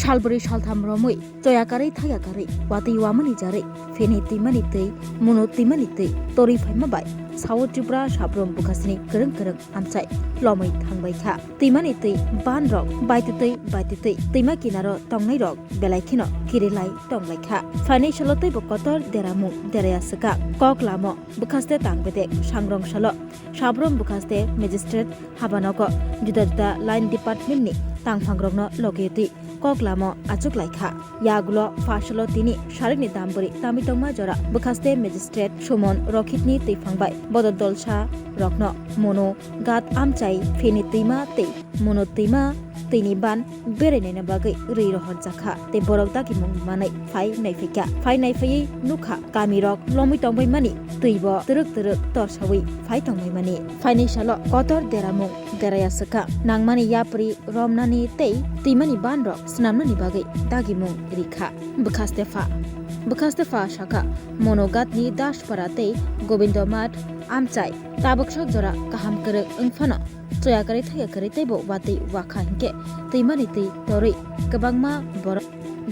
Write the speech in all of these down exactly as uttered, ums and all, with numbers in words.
Salbri saltham romwi choya karwi thaya karwi watwi wamani jarwi pheni twimani twi, muno twimani twi torwi phaima bai sao Tripura sabrum bwkhasni kwrwng kwrwng amchai lomwi thangbai kha. Twimani twi ban rok baititwi baititwi twima kinaro tongnai rok belai kheno kirilai tonglai kha. Phainai salo teibo kotor deramung deraya swkang kok lamo bwkhaste tang bedek sangrong salo sabrum bwkhaste magistrate habanogo juda juda line department ni tangphang rokno logeyotwi kok lamo achuk lai kha. Yagulo phasalo tini sarikni dambori tamwi tongma jora bwkhaste magistrate Sumon Rokhitni twiphang bai bodol dolsa rokno mono gat amchai pheni twima tei mono twima twini ban berainaina bagwi rwi rohorjakha tei borok dagimung manwi phai naiphikha. Phai naiphaiwi nukha kamirok lomwi tongbaimani twibo twrwk twrwk torsawi phai tongbaimani. Phainai salo kotor deramung deraya swkang nangmani yapri romnani tei twimani banrok swnamnani bagwi dagimung rikha bwkhaste pha. Bwkhaste pha sakha, Monogatni Daspara tei Gobindo Math amchai tabuk sok jora kaham kwrwng wngphano choya kwrwi thaya kwrwi teibo watwi wakha hinkhe twimani twi torwi kwbangma borok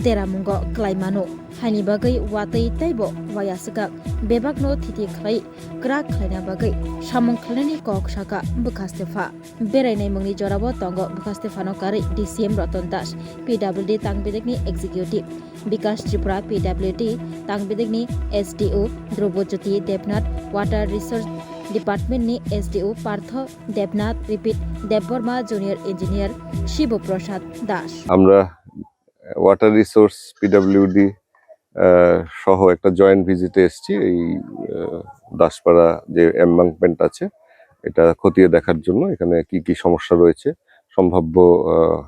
deramungo kwlai mano. Haini bagwi watwi teibo waya swkang bebakno thiti khlai kwrak khlaina bagwi samung khlainani kok sakha bwkhaste pha. Berai naimungni jorao tongo bwkhaste phano karwi D C M Ratan Das, P W D Tangbedekni Executive, Bikash Tripura, P W D Tangbedekni S D O Dhrubajyoti Debnath, Water Resource Department ni S D O Partho Debnath, repeat, Debbarma, Junior Engineer Shibo Prasad Das. আমরা water resource, PWD, আহ, সহ একটা জয়েন্ট ভিজিটে এসেছি এই, আহ, দাসপাড়া যে এমবাঙ্কমেন্ট আছে, এটা খতিয়ে দেখার জন্য, এখানে কি কি সমস্যা রয়েছে, সম্ভাব্য, আহ,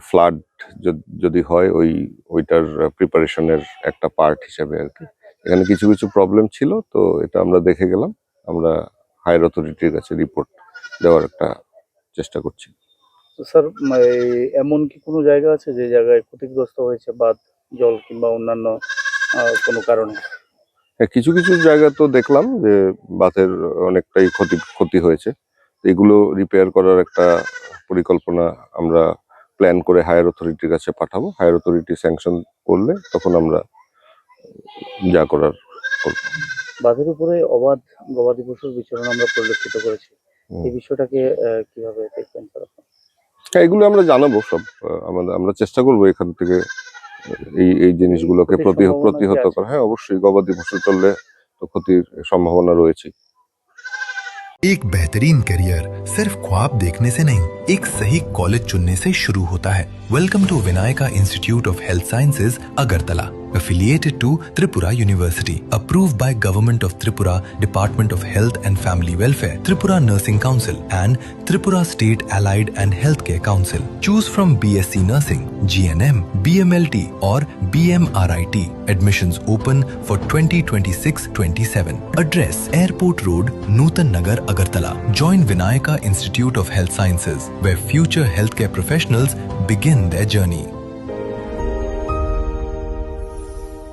ফ্লাড যদ-, যদি হয়, ওই, ওইটার প্রিপারেশনের একটা পার্ট হিসাবে আর কি। এখানে কিছু কিছু প্রবলেম ছিল, তো এটা আমরা দেখে গেলাম। আমরা হায়ার অথরিটির কাছে রিপোর্ট দেওয়ার একটা চেষ্টা করছি। তো স্যার, উম, এই এমন কি কোনো জায়গা আছে যে জায়গায় ক্ষতিগ্রস্ত হয়েছে বাঁধ, জল কিংবা অন্যান্য, আহ, কোনো কারণে? হ্যাঁ, কিছু কিছু জায়গা তো দেখলাম যে বাঁধের অনেকটাই ক্ষতি, ক্ষতি হয়েছে। তো এগুলো রিপেয়ার করার একটা পরিকল্পনা আমরা প্ল্যান করে হায়ার অথরিটির কাছে পাঠাবো। হায়ার অথরিটি স্যাংশন করলে তখন আমরা যা করার করবো। বাঁধের উপরে অবাধ গবাদি পশুর বিচরণ আমরা পরিলক্ষিত করেছি। হুম। এই বিষয়টাকে, আহ, কিভাবে দেখবেন স্যার আপনারা? হ্যাঁ, এগুলো আমরা জানাবো সব। আহ, আমাদের, আমরা চেষ্টা করবো এখান থেকে এই, এই জিনিসগুলোকে এতে প্রতিহ-, সম্ভাবনা কি প্রতিহত আছে? করা। হ্যাঁ, অবশ্যই গবাদি পশু চললে তো ক্ষতির সম্ভাবনা রয়েছেই। एक बेहतरीन करियर सिर्फ ख्वाब देखने से नहीं, एक सही कॉलेज चुनने से शुरू होता है। Welcome to Vinayaka Institute of Health Sciences, Agartala, affiliated to Tripura University, approved by Government of Tripura, Department of Health and Family Welfare, Tripura Nursing Council, and Tripura State Allied and Healthcare Council. Choose from B S C Nursing, G N M, B M L T, or B M R I T. Admissions open for twenty twenty-six twenty-seven. Address: Airport Road, Nutan Nagar, Agartala. Join Vinayaka Institute of Health Sciences, where future healthcare professionals begin their journey.